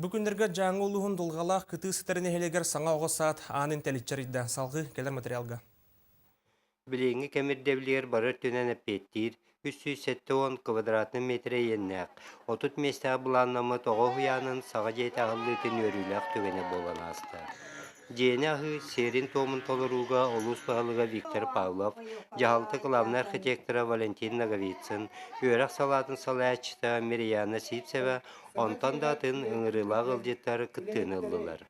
Бу күннэргэ Дьааҥы улууһун Дулҕалаах кытыы сытар нэһилиэгэр саҥа оҕо саад аанын тэличчи арыйда. Салҕыы кэлэр материалга. Билиҥҥи кэм ирдэбилигэр бары өттүнэн эппиэттиир 370 квадратнай миэтэрэ иэннээх, 30 миэстэҕэ былааннаммыт оҕо уһуйаанын саҥа дьиэтэ аһыллыытын үөрүүлээх түгэнэ буолан ааста. Дьиэни аһыы сиэрин-туомун толорууга улуус баһылыга Виктор Павлов, дьаһалта кылаабынай архитектора Валентин Ноговицын, үөрэх салаатын салайааччыта Мирияна Сивцева, онтон да атын ыҥырыылаах ыалдьыттар кыттыыны ыллылар.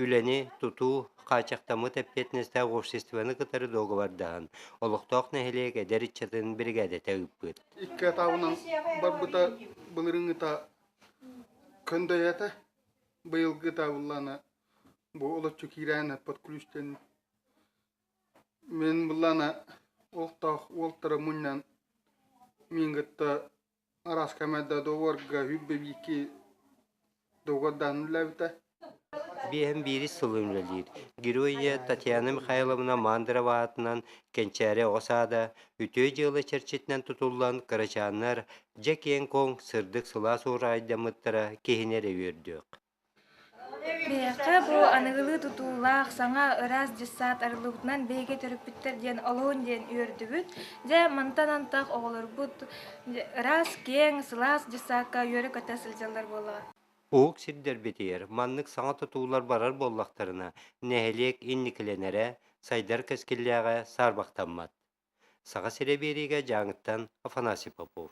Үлэни тутуу хааччахтаммыт эппиэтинэстээх обществоны кытары дуогабардаһан, олохтоох нэһилиэк эдэр ыччатын биригээдэтэ ыыппыт. Икки атаҕынан барбыта былырыыҥҥыта көндөйөтө, быйылгыта буллаана бу олоччу киирээн под ключтэн мин буллаана олохтоох уолтара мунньан мин кытта араас кэмэрдэ доҕорго үббэбиики доҕордаан үлэлээбитэ. Биэһин биирис сылын үлэлиир. Герой Татьяна Михайловна Мандрова аатынан Кэнчээри оҕо саада үтүө дьыала чэрчитинэн тутуллан кырачааннар дьэ киэҥ-куоҥ, сырдык сылаас уораҕайдаммыттара киһини эрэ үөрдүөх. Биһиэхэ бу аныгылыы тутуулаах, саҥа ыраас дьыссаат арыллыбытынан биһиги төрөппүттэр диэн олуһун диэн үөрдүбүт. Дьэ, мантан антах оҕолорбут ыраас, киэҥ, сылаас дьыссаакка үөрэ-көтө сылдьаллар буоллаҕа. Уһук сирдэрбитигэр маннык саҥа тутуулар барар буоллахтарына, нэһилиэк инникилэнэрэ, сайдар кэскиллээҕэ саарбахтаммат. Саха сирэ биэриигэ Дьааҥыттан Афанасий Попов.